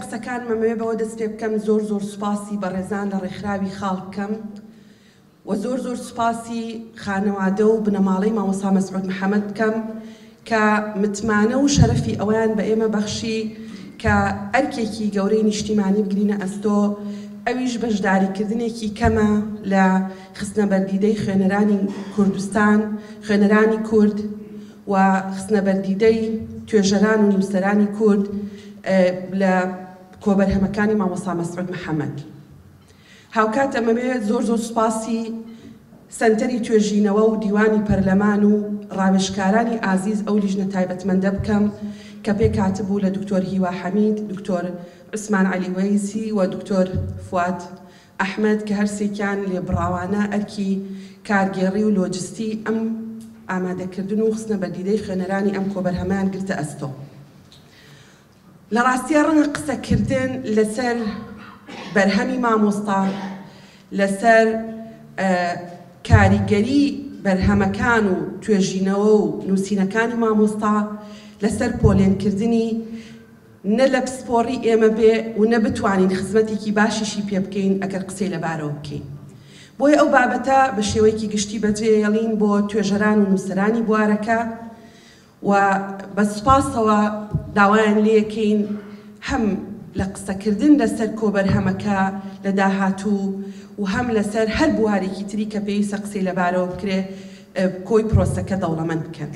قسەکانم ئەمەوێ بەوە دەست پێ بکەم زۆر زۆر سوپاسی بەڕێزان لە ڕێکخراوی خاڵ بکەم و زۆر زۆر سوپاسی خانەوادە و بنەماڵەی مامۆستا مەسعود محەمەد بکەم کە متمانە و شەرەفی ئەوەیان بە ئێمە بەخشی کە ئەرکێکی گەورەی نیشتیمانی بگرینە ئەستۆ ئەویش بەشداریکردنێکی کەمە لە خستنەبەردیدەی خوێنەرانی کوردستان، خوێنەرانی کورد و خستنەبەردیدەی توێژەران و نووسەرانی کورد لە کۆبەرهەمەکانی مامۆستا مەسعود محەمەد. هاوکات ئەمەوێ زۆر زۆر سوپاسی سەنتەری توێژینەوە و دیوانی پەرلەمان و ڕاوێژکارانی ئازیز ئەو لیژنە تایبەتمەندە بکەم کە پێکهاتبوو لە دکتۆر هیوا حەمید، دکتۆر عوسمان عەلی وەیسی و دکتۆر فواد ئەحمەد کە هەرسێکیان لێبڕاوانە ئەرکی کارگێڕی و لۆجستی ئەم ئامادەکردن و خستنە بەردیدەی خوێنەرانی ئەم کۆبەرهەمەیان گرتە ئەستۆ. لە ڕاستیا ڕەنگە قسەکردن لەسەر بەرهەمی مامۆستا، لەسەر کاریگەری بەرهەمەکان و توێژینەوە و نووسینەکانی مامۆستا، لەسەر پۆلێنکردنی نە لە پسپۆڕی ئێمە بێ و نە بتوانین خزمەتێکی باشیشی پێ بکەین ئەگەر قسەی لەبارەوە بکەین. بۆیە ئەو بابەتە بە شێوەیەکی گشتی بەجێیەڵین بۆ توێژەران و نووسەرانی بوارەکە و بە سوپاسەوە داوایان لێکەین هەم لە قسەکردن لەسەر کۆبەرهەمەکە لە داهاتوو و هەم لەسەر هەر بوارێکی تری کە پێویستە قسەی لەبارەوە بکرێ کۆی پرۆسەکە دەوڵەمەند بکەن.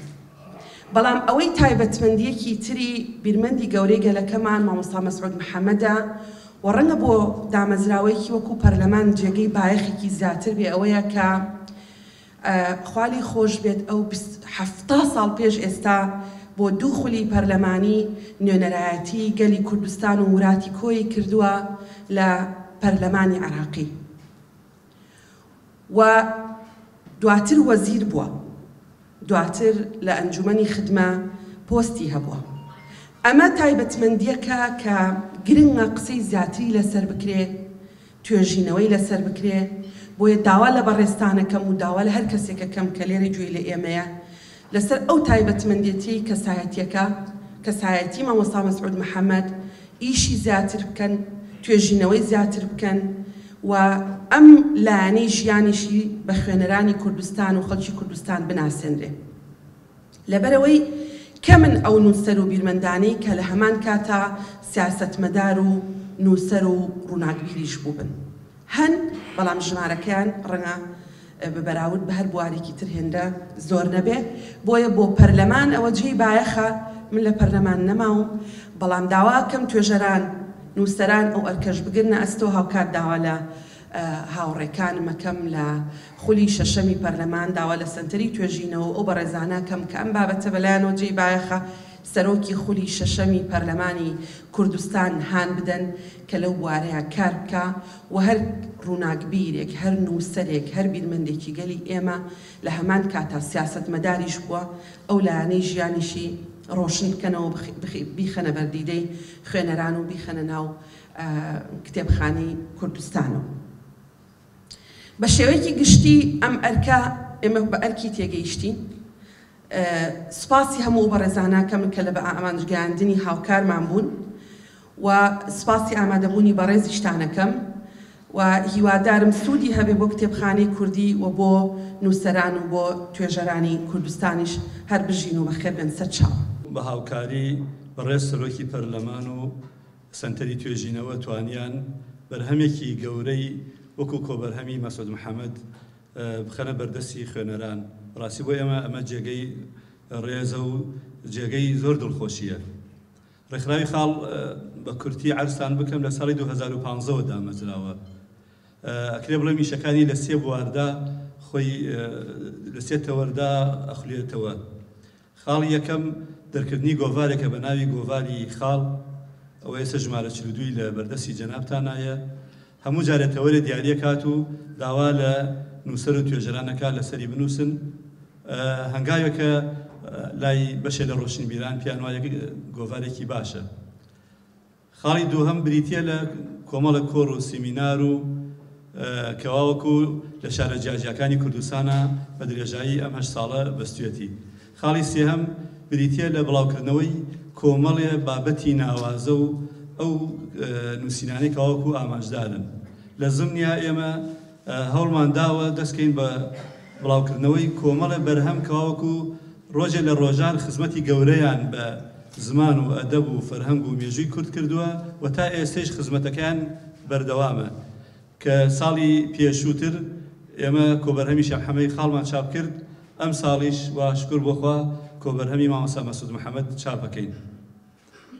بەڵام ئەوەی تایبەتمەندییەکی تری بیرمەندی گەورەی گەلەکەمان مامۆستا مەسعود محەمەدە و ڕەنگە بۆ دامەزراوەیەکی وەکو پەرلەمان جێگەی بایەخێکی زیاتر بێ ئەوەیە کە خوا لێی خۆش بێت ئەو 70 ساڵ پێش ئێستا بۆ دوو خولی پەرلەمانی نوێنەرایەتی گەلی کوردستان و وراتی کۆیی کردووە لە پەرلەمانی عێراقی و دواتر وەزیر بووە دواتر لە ئەنجومەنی خدمە پۆستی هەبووە. ئەمە تایبەتمەندییەکە کە گرنگە قسەی زیاتری لەسەر بکرێ، توێژینەوەی لەسەر بکرێ، بۆیە داوا لە بەڕێزتان ئەکەم و داوا لە هەر کەسێک ئەکەم کە لێرە گوێی لە ئێمەیە لەسەر ئەو تایبەتمەندێتیەی کەسایەتیەکە، کەسایەتی مامۆستا مەسعود محەمەد، ئیشی زیاتر بکەن، توێژینەوەی زیاتر بکەن و ئەم لایەنەی ژیانیشی بە خوێنەرانی کوردستان و خەڵکی کوردستان بناسێنرێ. لەبەرئەوەی کەمن ئەو نووسەر و بیرمەندانەی کە لە هەمان کاتا سیاسەتمەدار و نووسەر و ڕووناکبیریش بووبن. هەن، بەڵام ژمارەکەیان ڕەنگە بە بەراورد بە هەر بوارێکی تر هێندە زۆر نەبێ. بۆیە بۆ پەرلەمان ئەوە جێی بایەخە، من لە پەرلەمان نەماوم، بەڵام داوا ئەکەم توێژەران، نووسەران ئەو ئەرکەش بگرنە ئەستۆ، هاوکات داوا لە هاوڕێکانم ئەکەم لە خولی شەشەمی پەرلەمان داوا لە سەنتەری توێژینەوە و ئەو بەڕێزانە ئەکەم کە ئەم بابەتە بەلایانەوە جێی بایەخە سەرۆکی خولی شەشەمی پەرلەمانی کوردستان هان بدەن کە لەو بوارەیا کار بکا و هەر ڕووناکبیرێک، هەر نووسەرێک، هەر بیرمەندێکی گەلی ئێمە لە هەمان کاتا سیاسەتمەداریش بووە ئەو لایەنەی ژیانیشی ڕۆشن بکەنەوە و بیخەنە بەردیدەی خوێنەران و بیخەنە ناو کتێبخانەی کوردستانەوە. بە شێوەیەکی گشتی ئەم ئەرکە ئێمە بە ئەرکی تێگەیشتین. سوپاسی هەموو ئەو بەڕێزانە کەم کە لە بەئامانجگەیاندنی هاوکارمان بوون و سوپاسی ئامادەبوونی بەڕێزیشتان ئەکەم و هیوادارم سوودی هەبێ بۆ کتێبخانەی کوردی و بۆ نووسەران و بۆ توێژەرانی کوردستانیش. هەر بژین و بەخێربێن سەرچاوە. بە هاوکاری بەڕێز سەرۆکی پەرلەمان و سەنتەری توێژینەوە توانیان بەرهەمێکی گەورەی وەکو کۆبەرهەمی مەسعود محەمەد بخەنە بەردەستی خوێنەران. بەڕاستی بۆ ئێمە ئەمە جێگەی ڕێزە و جێگەی زۆر دڵخۆشییە. ڕێکخراوی خاڵ بە کورتی عەرزتان بکەم لە ساڵی 2015 وە دامەزراوە. ئەکرێ بڵێم ئیشەکانی لە سێ بواردا خۆی لە سێ تەوەردا ئەخولێتەوە. خاڵی یەکەم، دەرکردنی گۆڤارێکە بە ناوی گۆڤاری خاڵ، ئەوە ئێستا ژمارە 42 ی لە بەردەستی جەنابتانایە، هەموو جارێ تەوەرێ دیاریەکات و داوا لە نووسەر و توێژەران ئەکات لەسەری بنووسن، هەنگاوێکە لای بەشێ لە ڕۆشنبیران پێیان وایە گۆڤارێکی باشە. خاڵی دووهەم بریتییە لە کۆمەڵێک کۆڕ و سیمینار و کەوا وەکو لە شارە جیاجیاکانی کوردستانا بە درێژایی ئەم هەشت ساڵە بەستویەتی. خاڵی سێهەم بریتییە لە بڵاوکردنەوەی کۆمەڵێ بابەتی ناوازە و ئەو نووسینانەی کە وەکو ئامانجدارن. لە زمنیا ئێمە هەوڵمان داوە دەستکەین بە بڵاوکردنەوەی کۆمەڵێ بەرهەم کە وەکو ڕۆژێ لە ڕۆژان خزمەتی گەورەیان بە زمان و ئەدەب و فەرهەنگ و مێژووی کورد کردووە و تا ئێستەیش خزمەتەکەیان بەردەوامە. کە ساڵی پێشووتر ئێمە کۆبەرهەمی شێخ حەمەی خاڵمان چاپ کرد، ئەم ساڵیش وا شوکر بۆ خوا کۆبەرهەمی مامۆستا مەسعود محەمەد چاپ ئەکەین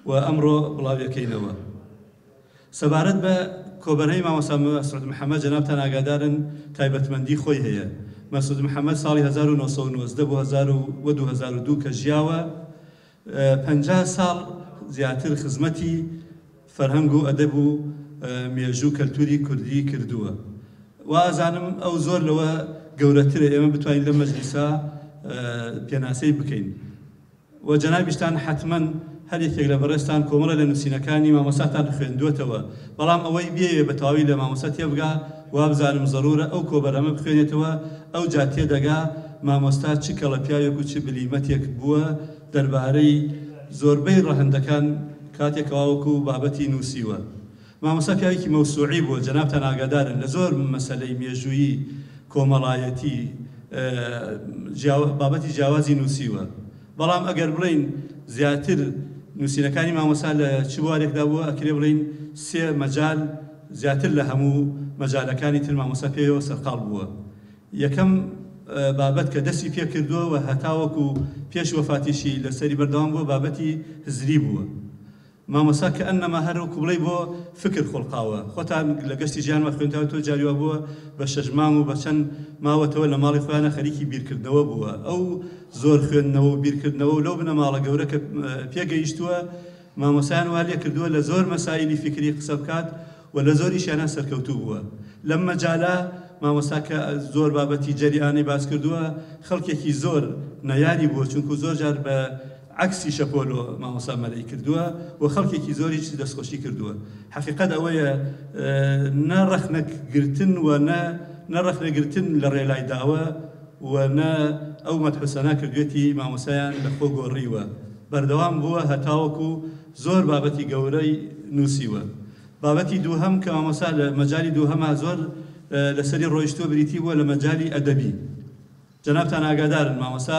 و ئەمڕۆ بڵاویەکەینەوە. سەبارەت بە کۆبەرهەمی مامۆستا مەسعود محەمەد جەنابتان ئاگادارن تایبەتمەندی خۆی هەیە. مەسعود محەمەد ساڵی 1990 بۆ 2002 کە ژیاوە، 50 ساڵ زیاتر خزمەتی فەرهەنگ و ئەدەب و مێژوو و کەلتوری کوردی کردووە. وا ئەزانم ئەو زۆر لەوە گەورەترە ئێمە بتوانین لەم مەجلیسە پێناسەی بکەین و جەنابیشتان حەتمەن هەر یەکێک لە بەڕێزتان کۆمەڵێ لە نووسینەکانی مامۆستاتان خوێندووەتەوە، بەڵام ئەوەی بیەوێ بە تەواوی لە مامۆستا تێبگا وابزانم زەروورە ئەو کۆبەرهەمە بخوێنێتەوە ئەوجا تێدەگا مامۆستا چ کەڵە پیاوێک و چ بلیمەتێک بووە دەربارەی زۆربەی ڕەهەندەکان کاتێک کەوا وەکو بابەتی نووسیوە. مامۆستا پیاوێکی مەوسوعی بووە، جەنابتان ئاگادارن لە زۆر مەسەلەی مێژوویی، کۆمەڵایەتی، بابەتی جیاوازی نووسیوە. بەڵام ئەگەر بڵێین زیاتر نووسینەکانی مامۆستا لە چ بوارێکدا بووە، ئەکرێ بڵێین سێ مەجال زیاتر لە هەموو مەجالەکانی تر مامۆستا پێیەوە سەرقاڵ بووە. یەکەم بابەت کە دەستی پێ کردووە و هەتاوەکو پێش وەفاتیشی لەسەری بەردەوام بووە بابەتی هزری بووە. مامۆستا کەئەنەما هەر وەکو بڵێی بۆ فکر خوڵقاوە. خۆتان لە گەشتی ژیانما خوێندتاوەتەوە جاری وا بووە بە شەش مانگ و بە چەند ماوەتەوە لە ماڵی خۆیانا خەریکی بیرکردنەوە بووە. ئەو زۆر خوێندنەوە و بیرکردنەوە و لەو بنەماڵە گەورە کە پێگەیشتووە مامۆستایان وا لێکردووە لە زۆر مەسائیلی فیکری قسە بکات و لە زۆر ئیشیانا سەرکەوتوو بووە لەم مەجالە. مامۆستا کە زۆر بابەتی جەریئانەی باس کردووە خەڵکێکی زۆر نەیاری بووە چونکو زۆر جار بە عەکسی شەپۆلۆ مامۆستا مەلەی کردووە و خەڵکێکی زۆریش دەستخۆشی کردووە. حەقیقەت ئەوەیە نە ڕەخنە گرتن و نە نە ڕەخنە گرتن لە ڕێ لای داوە و نە ئەو مەدح و سەنا کردوێتی مامۆستایان لە خۆ گۆڕیوە بەردەوام بووە هەتاوەکو زۆر بابەتی گەورەی نووسیوە. بابەتی دووهەم کە مامۆستا لە مەجالی دووهەما زۆر لەسەری ڕۆیشتووە بریتی بووە لە مەجالی ئەدەبی. جەنابتان ئاگادارن مامۆستا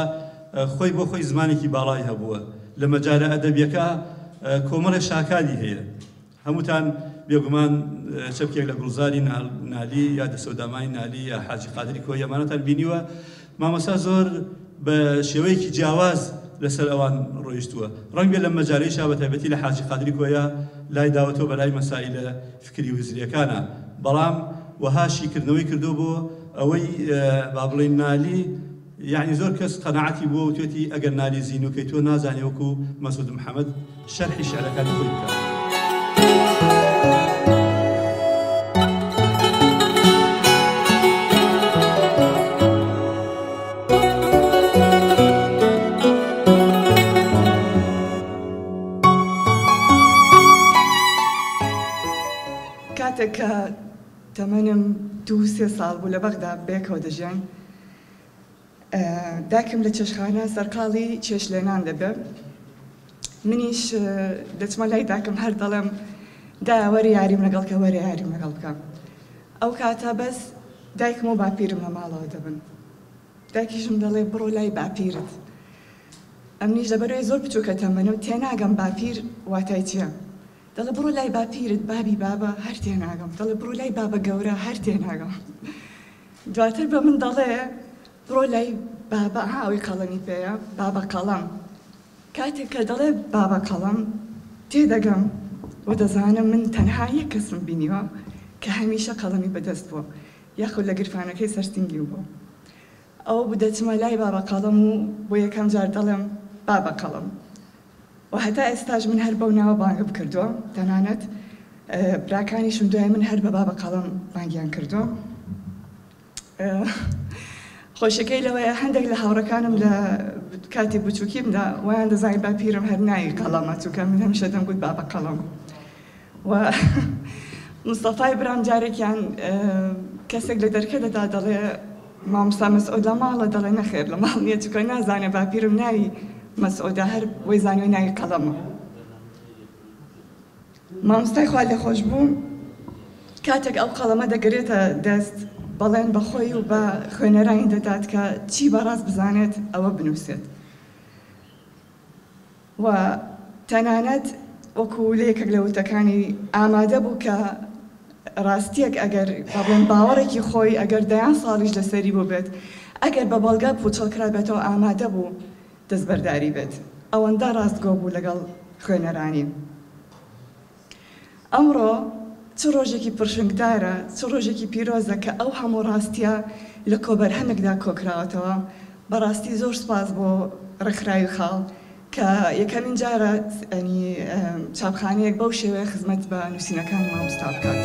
خۆی بۆ خۆی زمانێکی باڵای هەبووە لە مەجالە ئەدەبیەکە کۆمەڵێ شاکاری هەیە هەمووتان بێگومان چەپکێک لە گوڵزاری نالی یا دەسەودامانی نالی یا حاجی قادری کۆیی ئەمانەتان بینیوە مامۆستا زۆر بە شێوەیەکی جیاواز لەسەر ئەوان ڕۆیشتووە ڕەنگبێ لەم مەجالەیشا بە تایبەتی لە حاجی قادری کۆیە لای داوەتەوە بەلای مەسائیلە فکری و هزریەکانە بەڵام وەها شیکردنەوەی کردووە بۆ ئەوەی با بڵێین نالی یەعنی زۆر کەس قەناعەتی بووە وتوێتی ئەگەر نالی زینوو کەی تۆ نازانی وەکو مەسعود محەمەد شەرحی شعرەکانی خۆی بکات. کاتێک کە تەمەنم دوو سێ ساڵ بوو لە بەغدا بەیەکەوە دەژیاین، دایکم لە چێشتخانە سەرقاڵی چێشتلێنان دەبێ، منیش دەچمە لای داکم هەر دەڵێم دایە وەرە یاریم لەگەڵ کە وەرە یاریم لەگەڵ بکە. ئەو کاتە بەس دایکم و باپیرم لە ماڵەوە دەبن. دایکیشم دەڵێ بڕۆ لای باپیرت. ئەمنیش لەبەرئەوەی زۆر بچووکە تەمەنم تێناگەم باپیر واتای چییە. دەڵێ بڕۆ لای باپیرت بابی بابە هەر تێناگەم. دەڵێ بڕۆ لای بابە گەورە هەر تێناگەم. دواتر بە من دەڵێ بڕۆ لای بابە ها ئەوەی قەڵەمی پێیە بابە قەڵەم. کاتێک کە دەڵێ بابە قەڵەم تێدەگەم و دەزانم من تەنها یەک کەسم بینیوە کە هەمیشە قەڵەمی بەدەست بووە یاخود لە گرفانەکەی سەر سینگی بووە. ئەوە بوو دەچمە لای بابە قەڵەم و بۆ یەکەم جار دەڵێم بابە قەڵەم و هەتا ئێستاش من هەر بەو ناوە بانگم کردووە، تەنانەت براکانیشم دوای من هەر بە بابە قەڵەم بانگیان کردووە. خۆشیەکەی لەوەیە هەندێک لە هاوڕێکانم لە کاتی بچووکیمدا وایان دەزانی باپیرم هەر ناوی قەڵەمە، چونکە من هەمیشە دەمگوت بابە قەڵەم. و مستەفای برام جارێکیان کەسێک لە دەرکە دەدا دەڵێ مامۆستا مەسعود لە ماڵە، دەڵێ نەخێر لە ماڵ نییە، چونکە نازانێ باپیرم ناوی مەسعودە، هەر وەی زانیوە ناوی قەڵەمە. مامۆستای خوالێخۆشبوو کاتێک ئەو قەڵەمە دەگرێتە دەست، بەڵێن بە خۆی و بە خوێنەرانی دەدات کە چی بە ڕاست بزانێت ئەوە بنووسێت و تەنانەت وەکو لە یەکێک لە وتەکانی ئامادە بوو کە ڕاستییەک ئەگەر با بڵێم باوەڕێکی خۆی ئەگەر دەیان ساڵیش لەسەری بووبێت ئەگەر بە بەڵگە پووچەڵ کرابێتەوە ئامادە بوو دەستبەرداری بێت. ئەوەندە ڕاستگۆ بوو لەگەڵ خوێنەرانی. ئەمڕۆ چ ڕۆژێکی پڕشنگدارە، چ ڕۆژێکی پیرۆزە کە ئەو هەموو ڕاستییە لە کۆبەرهەمێکدا کۆکراوەتەوە. بەڕاستی زۆر سوپاس بۆ ڕێکخراوی خاڵ کە یەکەمین جارە یانی چاپخانەیەک بەو شێوەیە خزمەت بە نووسینەکانی مامۆستا بکات.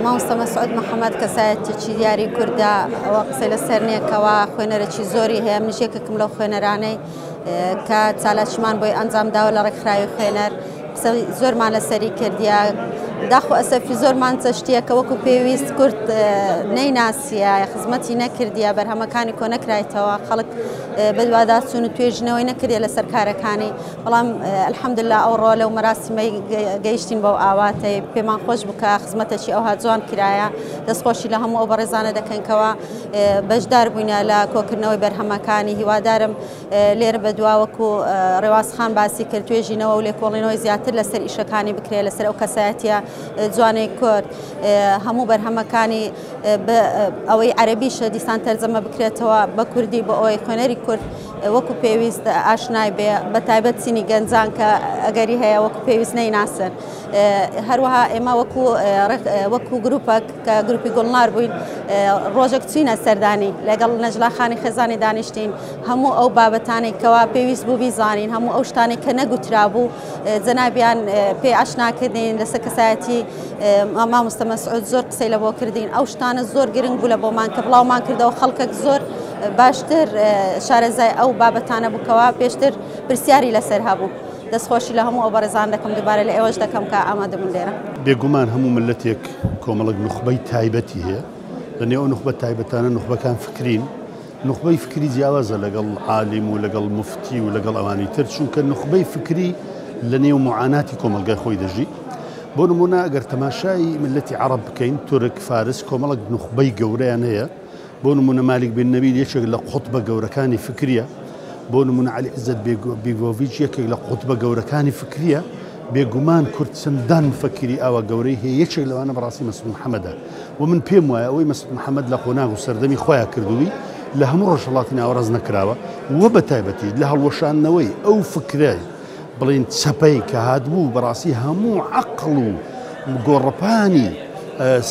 مامۆستا مەسعود محەممەد کەسایەتێکی دیاری کوردە، ئەوە قسەی لەسەر نییە کەوا خوێنەرێکی زۆری هەیە. منیش یەکێکم لەو خوێنەرانەی کە چالاکیمان بۆی ئەنجام داوە لە ڕێکخراوی خوێنەر، قسە زۆرمان لەسەری کردیە. داخ و ئەسەفی زۆرمان چەشتیە کە وەکو پێویست کورد نەیناسیە، خزمەتی نەکردیە، بەرهەمەکانی کۆ نەکرایتەوە، خەڵک بەدواداچوون و توێژینەوەی نەکردیە لەسەر کارەکانی. بەڵام الحمدللە ئەوڕۆ لەو مەراسیمەی گەیشتین بەو ئاواتەی پێمان خۆش بوو کە خزمەتێکی ئەوها جوان کرایە. دەستخۆشی لە هەموو ئەو بەڕێزانە دەکەین کەوا بەشدار بووینە لە کۆکردنەوەی بەرهەمەکانی. هیوادارم لێرە بەدوا وەکو ڕێواز خان باسی کرد توێژینەوە و لێکۆڵینەوەی زیاتر لەسەر ئیشەکانی بکرێت، لەسەر ئەو کەسایەتیە جوانەی کورد، هەموو بەرهەمەکانی ئەوەی عەرەبیشە دیسان تەرجەمە بکرێتەوە بە کوردی بۆ ئەوەی خوێنەری کورد وەکو پێویست ئاشنای بێ، بە تایبەت چینی گەنجان کە ئەگەری هەیە وەکو پێویست نەیناسن. هەروەها ئێمە وەکو گروپەک کە گروپی گوڵنار بووین ڕۆژێک چوینە سەردانی لەگەڵ نەجلا خانی خێزانی دانیشتین، هەموو ئەو بابەتانەی کەوا پێویست بوو بیزانین، هەموو ئەو شتانەی کە نەگوترابوو جەنابیان پێ ئاشنا کردین. لەسەر کەسایەتی مامۆستا مەسعود زۆر قسەی لە بۆ کردین. ئەو شتانە زۆر گرنگ بوو لە بۆمان کە بڵاومان کردەوە، خەڵکێک زۆر باشتر شارەزای ئەو بابەتانە بوو کەوا پێشتر پرسیاری لەسەر هەبوو. دەستخۆشی لە هەموو ئەو بەڕێزان دەکەم، دووبارە لە ئێوەش دەکەم کە ئامادەبوون لێرە. بێگومان هەموو ملەتێک کۆمەڵێک نوخبەی تایبەتی هەیە، لە نێو ئەو نوخبە تایبەتانە نوخبەکان فکرین. نوخبەی فکری جیاوازە لەگەڵ عالیم و لەگەڵ موفتی و لەگەڵ ئەوانی تر، چونکە نوخبەی فکری لە نێو معاناتی کۆمەڵگای خۆی دەژی. بۆ نمونە ئەگەر تەماشای ملەتی عەڕەب بکەین، تورک، فارس، کۆمەڵێک نوخبەی گەورەیان هەیە. بۆ نمونە مالیک بن نەبیل یەکێک لە قوتبە گەورەکانی فکریە. بۆ نمونە عەلی عزەت بیگۆڤیچ یەکێک لە قوتبە گەورەکانی فکریە. بێگومان کورد چەندان مفەکیری ئاوا گەورەی هەیە، یەکێک لەوانە بەڕاستی مەسعود محەمەدە. و من پێم وایە ئەوەی مەسعود محەمەد لە قۆناغ و سەردەمی خۆیا کردووی لە هەموو ڕۆژهەڵاتی ناوەڕاست نەکراوە و بە تایبەتی لە هەڵوەشاندنەوەی ئەو فکرە بڵێین چەپەی کە هاتبوو بەڕاستی هەموو عەقڵ و گۆڕەپانی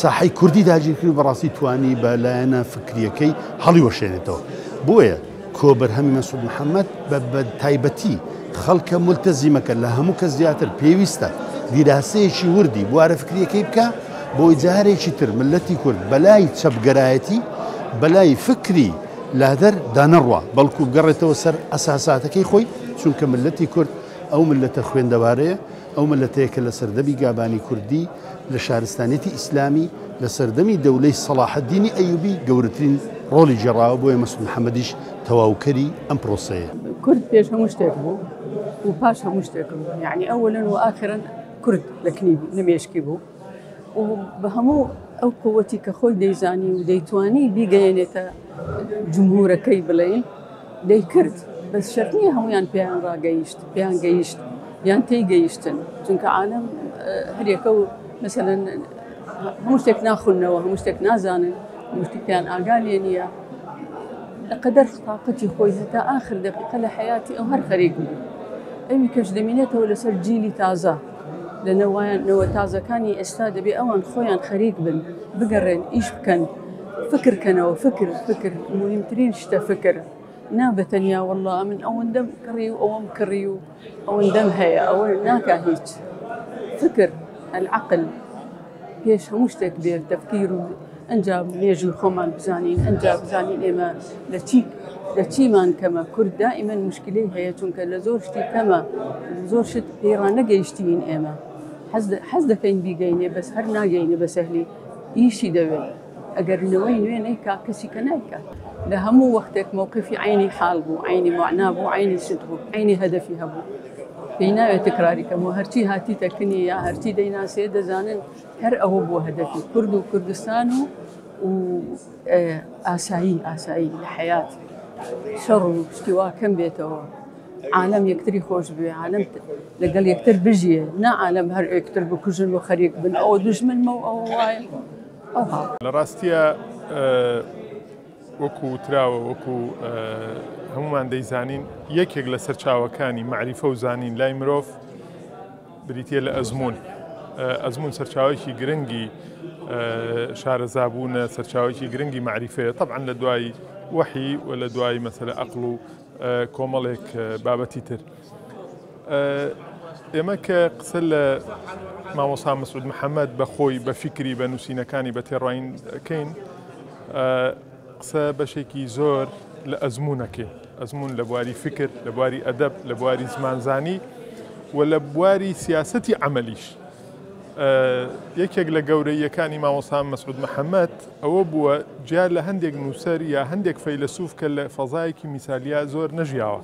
ساحەی کوردی داگیر کرد و بەڕاستی توانی بە لایەنە فکریەکەی هەڵیوەشێنێتەوە. بۆیە کۆبەرهەمی مەسعود محەمەد بە تایبەتی خەڵکە مولتەزیمەکە لە هەموو کەس زیاتر پێویستە دیراسەیەکی وردی بوارە فکریەکەی بکا بۆی جارێکی تر ملەتی کورد بەلای چەپگەرایەتی بەلای فکری لادەر دانەڕوا بەڵکو بگەڕێتەوە سەر ئەساساتەکەی خۆی، چونکە ملەتی کورد ئەو ملەتە خوێندەوارەیە، ئەو ملەتەیە کە لە سەردەمی گابانی کوردی لە شارستانیەتی ئیسلامی لە سەردەمی دەولەی سەڵاحەدینی ئەیوبی گەورەترین ڕۆڵی گێڕاوە، بۆیە مەسعود محەمەدیش تەواوکەری ئەم پرۆسەیەیە. کورد پێش هەموو شتێک بوو و پاش هەموو شتێک بوو، یەعنی ئەوەلەن و ئاخرەن کورد لە کنی بوو، لە مێشکی بوو و بە هەموو ئەو قووەتی کە خۆی دەیزانی و دەیتوانی بیگەیەنێتە جمهورەکەی بڵێین دەیکرد، بەس شەرت نییە هەموویان پێیان ڕاگەیشت، پێیان گەیشت یان تێی گەیشتن، چونکە عالەم هەریەکە و مەسەلەن هەموو شتێک ناخوننەوە، هەموو شتێک نازانن، هەموو شتێکیان ئاگا لێ نییە. لە قەدەر تاقەتی خۆی هەتا ئاخر دەقیقە لە حەیاتی ئەو هەر خەریک بوو. ئەوی کەش دەمینێتەوە لەسەر جیلی تازە، لە نەوایان نەوە تازەکانی ئێستا دەبێ ئەوان خۆیان خەریک بن، بگەڕێن، ئیش بکەن، فکر کەنەوە، فکر، فکر موهیمترین شتە فکر. نا بە تەنیا وەڵڵا من ئەوەندەم کڕی و ئەوەم کڕی و ئەوەندەم هەیە، ئەوە ناکا هیچ. فکر، العقل پێش هەموو شتێک بێ تەفکیر و ئەنجا مێژووی خۆمان بزانین، ئەنجا بزانین ئێمە لە چی لە چیمان کەمە. کورد دائیمەن مشکلەی هەیە چونکە لە زۆر شتی کەمە، زۆر شت پێی ڕانەگەیشتین ئێمە. حەز دەکەین بیگەینێ بەس هەر ناگەینێ بە سەهلی. ئیشی دەوێت ئەگەر نەوەی نوێ نەیکا کەسی کە نایکات. لە هەموو وەختێک مەوقیفی عەینی حاڵ بوو، عەینی مەعنا بوو، عەینی شت بوو، عەینی هەدەفی هەبوو. پێی ناوێت تکراری کەم و هەرچی هاتیتە کنی یا هەرچی دەیناسێ دەزانن هەر ئەوە بووە هەدەفی کورد و کوردستان و و ئاسایی ئاسایی لە حەیات شەڕ و شتی وا کەم بێتەوە. عالەم یەکتری خۆش بوێ، عالەم لەگەڵ یەکتر بژیێ، نا عالەم هەر یەکتر بکوژن و خەریک بن ئەوە دوژمنمە و ئەوە وایە ئەوها. لە ڕاستییا وەکو وتراوە، وەکو هەموومان دەیزانین یەکێک لە سەرچاوەکانی مەعریفە و زانین لای مرۆڤ بریتییە لە ئەزموون. ئەزموون سەرچاوەیەکی گرنگی شارەزابوونە، سەرچاوەیەکی گرنگی مەعریفەیە، تەبعەن لە دوای وەحی و لە دوای مەسەلە ئەقڵ و کۆمەڵێک بابەتی تر. ئێمە کە قسە لە مامۆستا مەسعود محەممەد بە خۆی بە فیکری بە نووسینەکانی بە تێڕوانین ئەکەین قسە بەشێکی زۆر لە ئەزموونەکەین ئەزموون لە بواری فکر لە بواری ئەدەب لە بواری زمانزانی و لە بواری سیاسەتی عەمەلیش یەکێک لە گەورەییەکانی مامۆستا مەسعود محەممەد ئەوە بووە جیا لە هەندێک نووسەر یا هەندێک فەیلەسوف کە لە فەزایەکی میسالیا زۆر نەژیاوە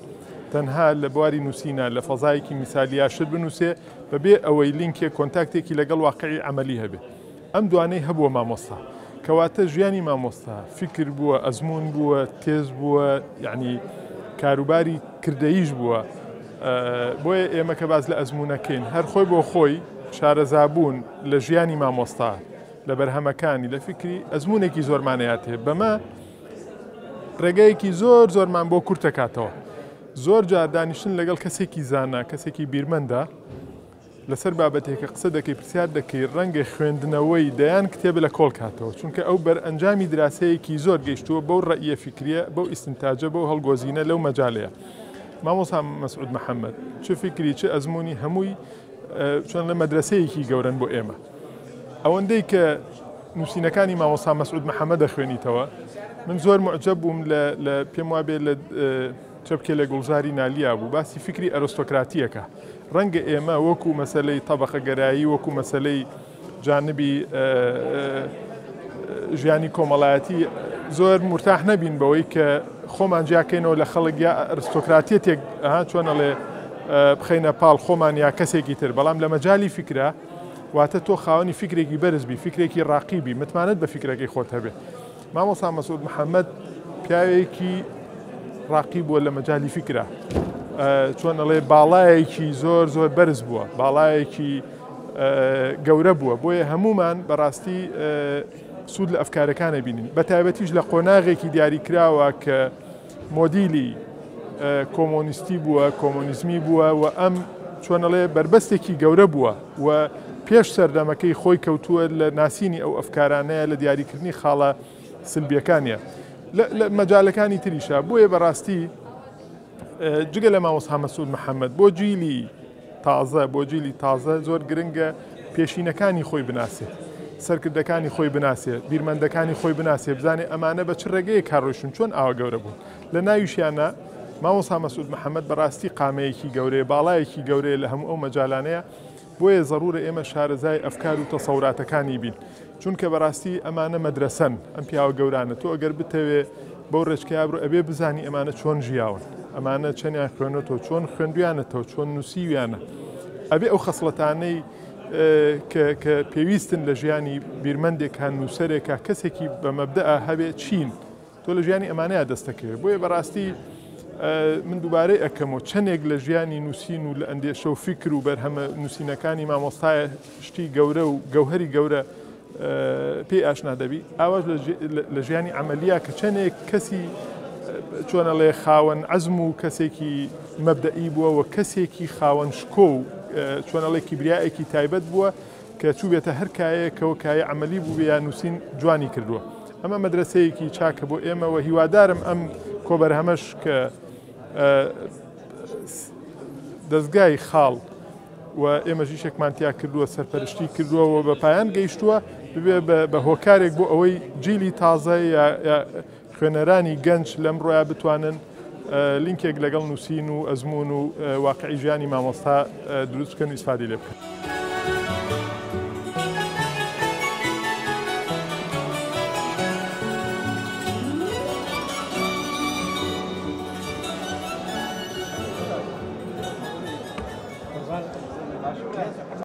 تەنها لە بواری نووسینە لە فەزایەکی میسالیا شت بنووسێ بەبێ ئەوەی لینکێک کۆنتاکتێکی لەگەڵ واقعی عەمەلی هەبێ ئەم دوانەی هەبووە مامۆستا کەواتە ژیانی مامۆستا فیکر بووە ئەزموون بووە تێز بووە یعنی کاروباری کردەییش بووە بۆیە ئێمە کە باس لە ئەزموونەکەین هەر خۆی بۆ خۆی شارەزابوون لە ژیانی مامۆستا لە بەرهەمەکانی لە فیکری ئەزموونێکی زۆرمانەیاتێ بەمە ڕێگەیەکی زۆر زۆرمان بۆ کورتەکاتەوە زۆر جار دانیشتن لەگەڵ کەسێکی زانا کەسێکی بیرمەندە لەسەر بابەتێک کە قسە دەکەی پرسیار دەکەی ڕەنگە خوێندنەوەی دەیان کتێب لە کۆڵ کاتەوە چونکە ئەو بەرئەنجامی دراسەیەکی زۆر گەیشتووە بەو ڕەئیە فیکریە بەو ئیستنتاجە بەو هەڵگۆزینە لەو مەجالەیە مامۆستا مەسعود محەمەد چ فیکری چ ئەزموونی هەمووی چۆن لە مەدرەسەیەکی گەورەن بۆ ئێمە ئەوەندەی کە نووسینەکانی مامۆستا مەسعود محەمەد دەخوێنیتەوە من زۆر معجب بووم لە پێم وابێ لە چەپکێ لە گوڵزاری نالیا بوو باسی فیکری ئەرستۆکراتییەکە. ڕەنگە ئێمە وەکو مەسەلەی تەبەقەگەرایی، وەکو مەسەلەی جانبی ژیانی کۆمەڵایەتی زۆر مورتاح نەبین بەوەی کە خۆمان جیاکەینەوە لە خەڵک یا ئەرستۆکراتیەتێک چۆن ئەڵێ بخەینە پاڵ خۆمان یا کەسێکی تر، بەڵام لە مەجالی فیکرە واتە تۆ خاوەنی فیکرێکی بەرز بی، فیکرێکی ڕاقی بی، متمانەت بە فیکرەکەی خۆت هەبێ. مامۆستا مەسعود محەمەد پیاوێکی ڕاقی بووە لە مەجالی فیکرە چۆن ئەڵێ باڵایەکی زۆر زۆر بەرز بووە باڵایەکی گەورە بووە بۆیە هەمومان بەڕاستی سوود لە ئەفکارەکانە بینین بە تایبەتیش لە قۆناغێکی دیاریکراوە کە مۆدیلی کۆمۆنیستی بووە کۆمۆنیزمی بووە و ئەم چۆنەڵێ بەربەستێکی گەورە بووە و پێش سەردەمەکەی خۆی کەوتووە لە ناسینی ئەو ئەفکارانەیە لە دیاریکردنی خاڵە سلبیەکانیە لە مەجالەکانی تریشە بۆیە بەڕاستی جگە لە مامۆستا مەسعود محەممەد بۆ جیلی تازە بۆ جیلی تازە زۆر گرنگە پێشینەکانی خۆی بناسێ سەرکردەکانی خۆی بناسێ بیرمەندەکانی خۆی بناسێ بزانێ ئەمانە بە چ ڕێگەیەک کار ڕۆیشتن چۆن ئاوا گەورە بوون لە ناویشیانە مامۆستا مەسعود محەممەد بەڕاستی قامەیەکی گەورەیە باڵایەکی گەورەیە لە هەموو ئەو مەجالانەیە بۆیە زەڕوورە ئێمە شارەزای ئەفکار و تەسەوراتەکانی بین چونکە بەڕاستی ئەمانە مەدرەسەن ئەم پیاوە گەورانە تۆ ئەگەر بتەوێ بەو ڕێچکەیا بڕۆ ئەبێ بزانی ئەمانە چۆن ژیاون ئەمانە چەندیان خوێنۆتەوە چۆن خوێندویانەتەوە چۆن نووسیویانە ئەبێ ئەو خەسڵەتانەی کە پێویستن لە ژیانی بیرمەندێکا نووسەرێکا کەسێکی بە مەبدەئە هەبێ چین تۆ لە ژیانی ئەمانەیا دەستەکەوێت بۆیە بەڕاستی من دووبارەی ئەکەمەوە چەندێک لە ژیانی نووسین و لە ئەندێشە و فیکر و بەرهەمە نووسینەکانی مامۆستایە شتی گەورە و گەوهەری گەورە پێی ئاشنا دەبی ئاواش لە ژیانی عملیە کە چەندێک کەسی چۆنەڵێ خاوەن عەزم و کەسێکی مەبدەئی بووە و کەسێکی خاوەن شکۆ و چۆنەڵێ کیبریایەکی تایبەت بووە کە چووبێتە هەر کایەیەکەوە کایە عەمەلی بووبێ یا نووسین جوانی کردووە. ئەمە مەدرەسەیەکی چاکە بۆ ئێمە و هیوادارم ئەم کۆبەرهەمەش کە دەزگای خاڵ و ئێمەش ئیشێکمان تیا کردووە سەرپەرشتی کردووە و بە پایان گەیشتووە ببێ بە هۆکارێک بۆ ئەوەی جیلی تازە یا خوێنەرانی گەنج لەمڕۆیا بتوانن لینکێک لەگەڵ نووسین و ئەزموون و واقعی ژیانی مامۆستا دروست بکەن و ئیسفادەی لێ بکەن.